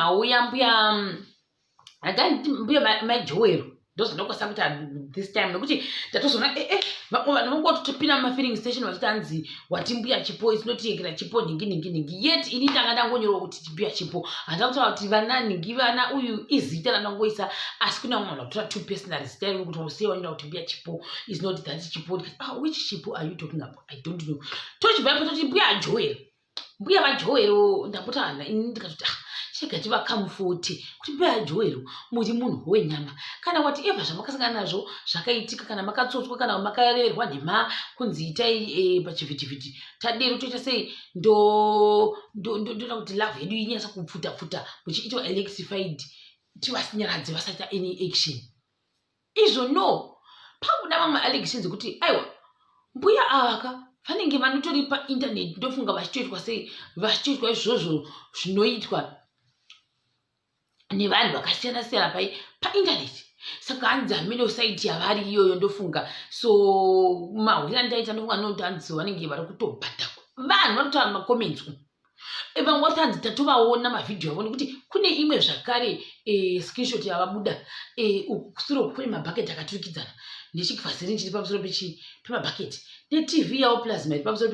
Nhau yambuya mbuya maJoel ndozvandokwanisa kuita this time, nekuti tatozoona ee vamwe vanhu vangotopinda mumafilling station vachiti hanzi wati mbuya Chipo, isinotiyekera Chipo nhingi nhingi nhingi, yet ini ndanga ndangonyorwa kuti mbuya Chipo. Handina kutaura kuti vana nhingi, vana uyu izita randangoisa, asi kune vamwe vanhu vakutora too personal zita iroro kuti usiye wanyora kuti mbuya Chipo is not that Chipo. Ah, which Chipo are you talking about? I don't know. Tochibva ipo toti mbuya Joel, mbuya vaJoel. Ndamboti ini ndikatoti, ah, chega tivacomforte kuti mbuya Joel, muri munhu wenyama, kana whatever zvamakasangana nazvo zvakaitika, kana makatsotswa, kana makarerwa nhema kunzi itai pachivhitivhiti, tadero toita sei? Ndoda kuti love yedu inyatsa kupfuta pfuta muchiitwa electrified, tivasinyaradze vasaita any action izvo. No, pakuda mamwe allegations ekuti aiwa, mbuya avaka vanenge vanotori painternet, ndofunga vachitoitwa sei, vachitoitwa izvozvo zvinoitwa nevanhu vakasiyana siyana pai painternet. Saka hanzi hameno site yavari iyoyo, ndofunga. So mahwiri andaita, ndofunga noti hanzi vanenge vari kutobhadhakwa. Vanhu vanotaura macomments umu, vamwe vari hanzi tatovaona mavhidhiyo avo, nekuti kune imwe zvakare screenshot yavabuda kusure kune mabhaketi akaturikidzana nechivhaserini chiri pamusoro pemabhaketi, neTV yavo plasma iri pamusoro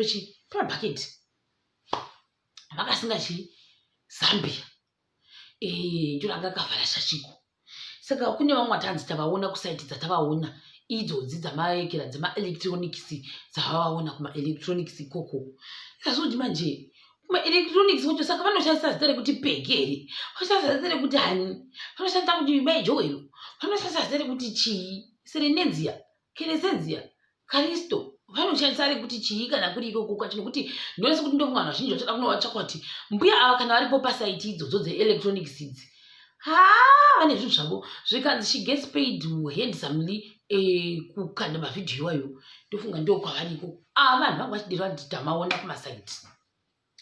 pemabhaketi, vakasinga chii zambia ndoranga akavhara shashiko. Saka kune vamwe vatanzi tavaona kusite dzatavaona idzodzi dzamaekera dzemaelectronics, dzavavaona kumaelectronics ikoko. Ikazoti manje kumaelectronics kwacho, saka vanoshandisa zita rekuti Pege here? Vanoshandisa zita rekuti hani? Vanoshandisa kuti mai Joel? Vanoshandisa zita rekuti chii? Serenenzia, Keresenzia, Karisto, vanoshandisa rekuti chii kana kuri ikoko kwacho? Nekuti ndonese kuti ndofunga vanhu vazhinji vachada kunovatsvaka kuti mbuya ava kana varipo pasite idzodzo dzeelectronics idzi, ha, vane zvinhu zvavo. Zvikanzi she gets paid handsomely kukanda mavhidhiyo iwayo. Ndofunga ndo kwavari ikoko. Ava vanhu vanga vachidira kuti tamaona kumasite,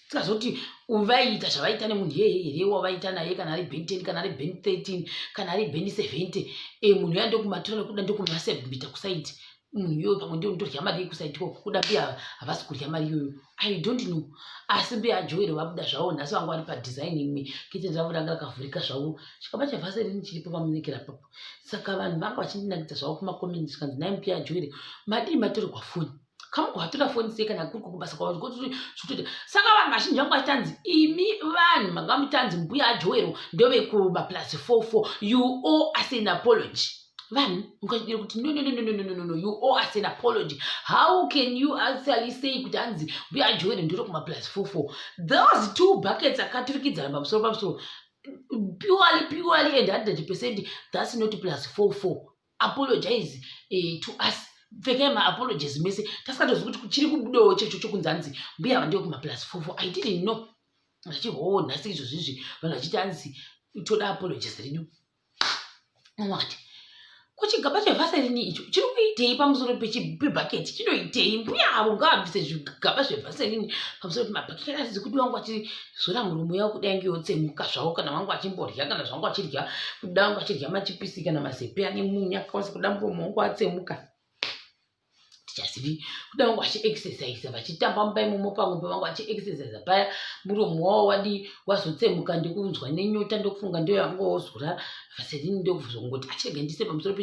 tikazoti vaiita zvavaita nemunhu iyeye here wavaita naye, kana ari ben 10, kana ari ben 13, kana ari ben 70, munhu uya ndokumatora nekuda ndokumasubmita kusite. Munhu iyoyo pamwe ndio ndorya mari yekusite ikoko, kuda mbuya havasi kurya mari iyoyo, I don't know. Asi mbuya Joel vabuda zvavo nhasi, vanga vari padesign imwe, kitchen ravo ranga rakavhurika zvavo, chikaba chevhaserini chiripo pamunekera papo. Saka vanhu vanga vachindinakidza zvavo kumacomments, zvikanzi, "Nai mbuya Joel, madii matorerwa foni? Kamugovatora foni sei kana kuri kubasa kwavo?" Zvikutoita saka vanhu vazhinji vangu vachitanzi, imi vanhu manga mutanzi mbuya Joel ndovekumaplus 44, you owe us an apology. Vanhu mukachidira kuti no, no, no, no, no, no, no, no, you owe us an apology. How can you actually say kuti hanzi mbuya Joel ndiro kumaplus 44? Those two buckets akaturikidzana pamusoro, purely and 100%, that's not plus 44. Apologize to us. Pfekai maapologies mese. Tasikatozivi kuti chiri kubudawo checho chokunzi hanzi mbuya ava ndewe kumaplus 44. I didn't know. Achihoo nhasi izvozvizvi vanhu vachiti hanzi toda apologies renyu. Wakati kuchigaba chevhaserini icho chiri kuitei pamusoro pebhaketi? Chinoitei? Mbuya avo ngavabvise zvigaba zvevhaserini pamusoro pemabhaketi. Aratidze kuti vangu vachizora muromo yavo kudai ngeyotsemuka zvavo, kana vangu vachimborya, kana zvangu vachirya, kuda vangu vachirya machipisi kana mazepe ane munyu akakwanisa, kuda muromo wangu watsemuka, tichazivi. Kuda vangu vachiexercisa, vachitamba mumba imomo, pamwe pavangu vachiexercisa paya, muromo wavo wadi wazotsemuka ndekunzwa nenyota, ndokufunga ndio yanga wozora vaserini, ndokuzongoti achirega ndise pamusoro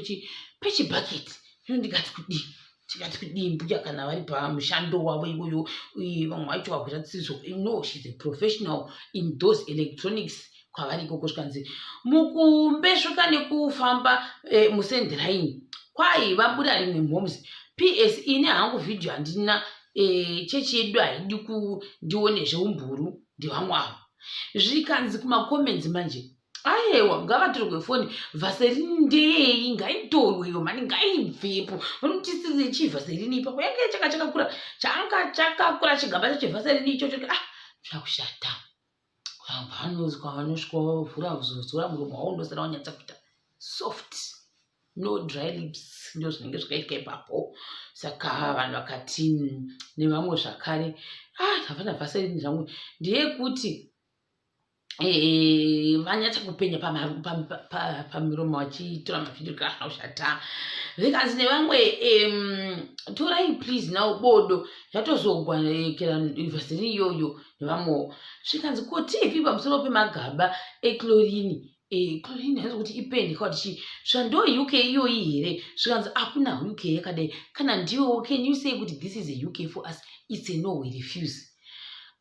pechibhaketi. Ino ndikati kudii, tikati kudii? Mbuya kana vari pamushando wavo iwoyo, vamwe vacho vakuita tsizvo. No, she's a professional in those electronics kwavari ikoko. Zvikanzi mukumbesvuka nekufamba musendiraini kwai vabuda rimwe mhoms. Ps, ini hangu vhidhiyo handina, chechi yedu haidi kundione zveumburu, ndevamwe avo. Zvikanzi kumacomments manje, aiwa, ngavatorwe foni, vhaserini ndeyei? Ngaitorwe iyo mani, ngaibvepo. Vanotisire chivhaserini ipapo, yange changa chakakura, changa chakakura chigaba chechivhaserini ichocho. Ah, zvakushata. Vanozwa vanosvika vavhura kuzozora muromo wavo, unosara wanyatsa kuita soft, no dry lips. Ndo zvinenge zvakaitika ipapo. Saka vanhu vakati nevamwe zvakare, ah, havana vhaserini. Zvamwe ndeyekuti Eh, vanyatsa kupenya pamiromo vachitora mavhidhiyo kana kushata zvikanzi nevamwe torai please now bodo yatozogwekera vaseline iyoyo nevamwewo zvikanzi ko tv pamusoro pemagaba echlorine eh, chlorine haizi kuti ipendi ka kuti chii zvikanzi ndo uk iyoyi here zvikanzi hakuna uk yakadai kana ndiwo can you say kuti this is a uk for us it's a no we refuse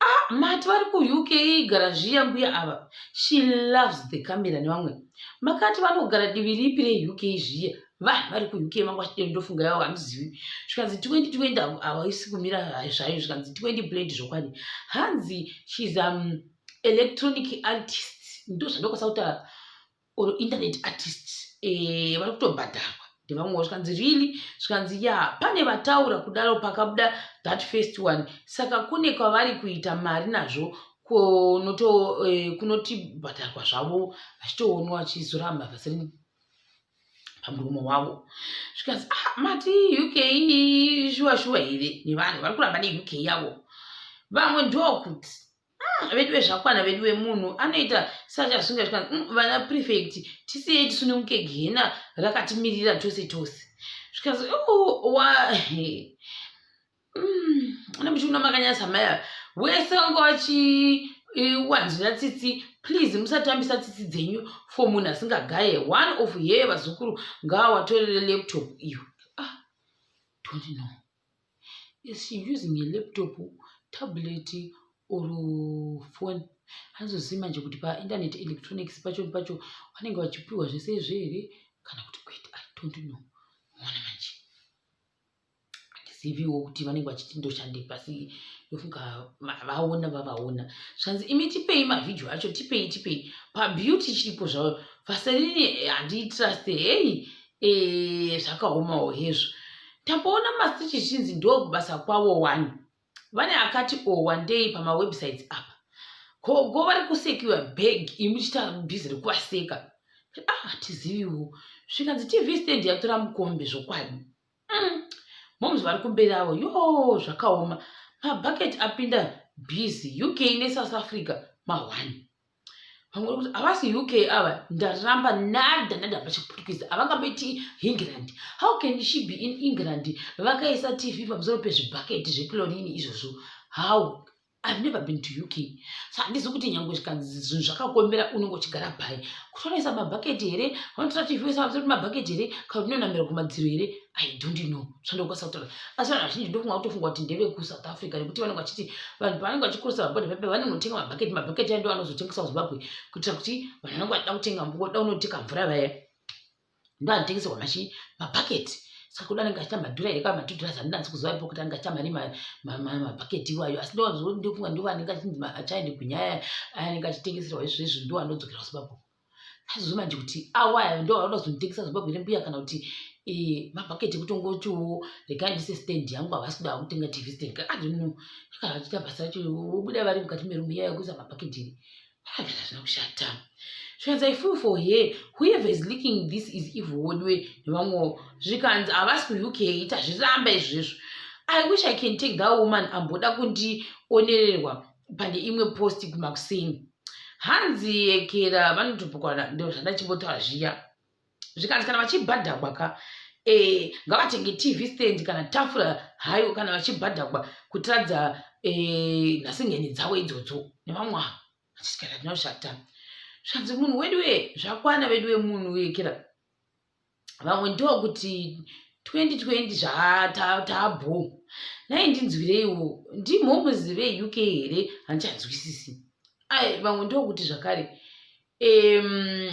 ah mati vari kuuk gara zviya mbuya ava she loves the camera nevamwe makati vanogara divi ripi reuk zviya vanhu vari kuuk vanga vachidero ndofunga yavo handizivi zvikanzi 2020 havaisi kumira zvayo zvikanzi 20 blend zvokwadi hanzi shes um, electronic artist ndo zvandokwanisa kutaura or internet artist eh, vari kutobhadharwa ndevamwewo zvikanzi really zvikanzi ya pane vataura kudaro pakabuda that first one saka kune kwavari kuita mari nazvo kunoto eh, kunotibhadharwa zvavo vachitoonwa vachizora mavhasiri pamuromo wavo zvikanzi ah, mati uk shuwa shuwa here nevanhu vari kuramba neuk yavo vamwe ndokuti Ah, veduwe zvakwana veduwe munhu anoita sachasunga zvikanzi mm, vana prefect tisiyei tisununguke gehena rakatimirira tose tose zvikanzi oh, wa mm, muchiona makanyasa mai ava wese wanga wachiwanzira tsitsi please musatambisa tsitsi dzenyu for munhu asingagaye one of her vazukuru ngaawatorere laptop iyo ah, don't know Is she using a laptop, tablet or phone? Handizozivi manje kuti painternet electronics pacho pacho vanenge vachipiwa zvese izvo here kana kuti kwete. I don't know. Mona manje handiziviwo kuti vanenge vachiti ndoshandepi asi ndofunga vaona vavaona zvanzi imi tipei mavhidhiyo acho tipei tipei pabeauty chiripo zvavo vaserini handitrust hei Eh, zvakaomawo hezvo tamboona mastichi zvichinzi ndokubasa kwavo wani vane akati o oh, wandei pamawebsites apa gogo vari kusekiwa bag imi muchiita bhizi rekuvaseka ah hatiziviwo zvikanzi tv stand yatora mukombe zvokwadi mm. moms vari kumberi avo yo zvakaoma mabhaketi apinda busy uk nesouth africa mahwani vamwe kuti havasi uk ava ndaramba nada nada pachipurukisa havangamboiti england how can she be in england vakaisa tv pamusoro pezvibhaketi zvechlorine izvozvo how i've never been to uk so handizi kuti nyange zvikanzi zvinhu zvakakomera unenge uchigara pai kuti vanoisa mabhaketi here vanotora tv voisa pamusoro pemabhaketi here kana kuti inonamira kumadziro here i don't know zvandokwanisa kutaura asi vanhu vazhinji ndofunga kutofunga kuti ndevekuSouth Africa nekuti vanenge vachiti vanhu pavanenge vachikurusa mabhodha pepe vanonotenga mabhaketi mabhaketi aya ndo anozotengesa kuzimbabwe kuitira kuti vanhu vanenge vachida kutenga voda kunoteka mvura vaya ndo anotengeserwa machi mabhaketi saka kuda anenge achiita madhura here kana matudhura zandinatsi kuziva ipo kuti anenge achiita mari mabhaketi iwayo asi ndofunga ndo anenge achinzi achaende kunyaya anenge achitengeserwa izvo izvo ndo anodzokera kuzimbabwe Aizozi manje kuti awaya ndo vanoda kuzonditengesa Zimbabwe here mbuya kana kuti eh, mabhaketi ekutongotiwo regai ndise stand yangu havasi kuda kutenga tv stand I don't know kana vachiita basa racho vobuda vari mukati merumu iya yekuisa mabhaketi here ah, kana zvina kushata zvikanzi I feel for her whoever is leaking this is evil wodwe nevamwewo zvikanzi havasi kuuk tazviramba izvezvo I wish I can take that woman amboda kundionererwa pane imwe post kumakuseni hanzi yekera vanotopokwana ndozvandachimbotaura zviya zvikanzi kana vachibhadhagwa ka e, ngavatenge tv stand kana tafura hayo kana vachibhadhagwa kutiradza e, nhasingeni dzavo idzodzo nevamwe ava achisikana tinoshata zvanzi munhu wedu we zvakwana vedu wemunhu yekera vamwe ndokuti 2020 zvatabho nhai ndinzwireiwo ndimhomuzi veuk here handichanzwisisi ai vamwe ndokuti zvakare um,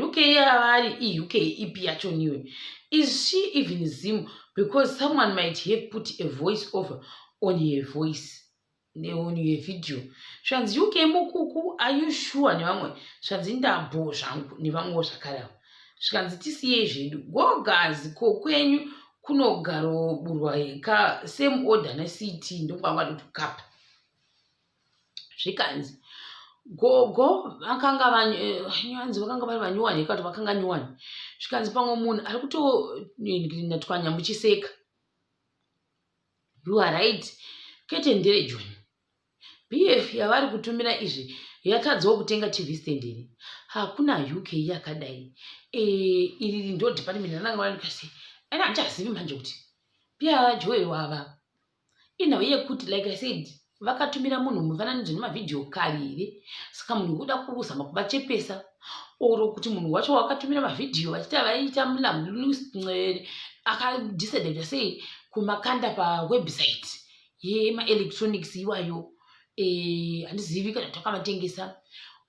uk yavari iuk ipi yacho niwe is she even zim because someone might have put a voice over on her voice neonyu yevideo zvanzi uk mukuku are you sure nevamwe zvanzi ndabho zvangu nevamwewo zvakare avo zvikanzi tisiyei zvedu gogazi ko kwenyu kunogaroburwa ka same order nect ndokwanga kuti kapa zvikanzi gogo vakanga vanzi eh, vakanga vari vanyuwani kana kuti vakanga nyuwani zvikanzi pamwe munhu ari kutonatwanya muchiseka You are right. Kete ndere Joni. BF yavari kutumira izvi Yatadzawo kutenga TV stand here? Hakuna UK yakadai. Eh, iri ndo department rananga ena handichazivi manje kuti pia Joel wava inhau yekuti, like I said, vakatumira munhu mufananidzo nemavhidhiyo kare here? Saka munhu kuda kuzama kuvachepesa, oro kuti munhu wacho wakatumira mavhidhiyo vachita vaita mulamnere akadecide kuita sei kumakanda pawebsite yemaelectronics iwayo? Handizivi kana kuti vakamatengesa,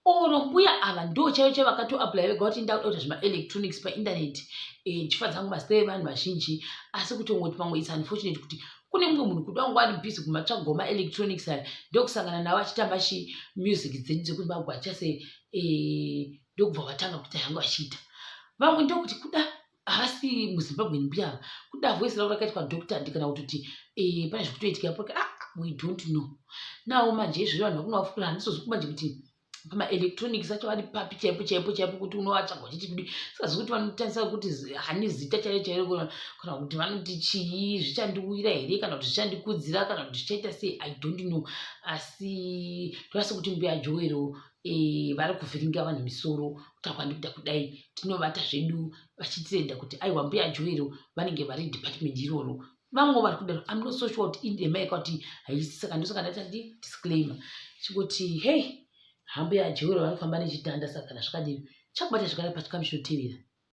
oro mbuya ava ndo chaivo chaivo vakatoapply vega kuti ndakuda kuita zvemaelectronics painternet, ndichifadza hangu mazita evanhu vazhinji. Asi kutongoti pamwe it's unfortunate kuti kune mumwe munhu kuda kunge ari busy kumatsvagawo maelectronics aya, ndokusangana navo achitamba chimusic dzedu dzekuzimbabwe, achase ndokubva vatanga kuita yangu vachiita. Vamwe ndokuti kuda havasi muZimbabwe mbuya ava, kuda voice ravo rakaitwa doctored, kana kutoti pane zvikutoitika ipo. Ah, we don't know now. Manje izvozvo vanhu vakunovafukura, handisozvi manje kuti pamaelectronics acho vari papi chaipo chaipo chaipo kuti unovatsvaga uchiti kudi. Saka zvekuti vanotarisa kuti hani zita chairo chairo, kana kuti vanoti chii, zvichandiwira here, kana kuti zvichandikudzira, kana kuti zvichaita sei, I don't know. Asi ndorasa kuti mbuya Joero vari kuvhiringa vanhu misoro kuti akwandikuita kudai. Tinovata zvedu vachitirenda kuti aiwa, mbuya Joero vanenge vari department iroro. Vamwe vari kudaro, I'm not so sure kuti indema yakati haisi. Saka ndosaka ndaita disclaimer chikuti hei, hambuya Joero vanofamba nechitanda. Saka kana zvakadini, chakubata zvakare pachikamu chinotevera.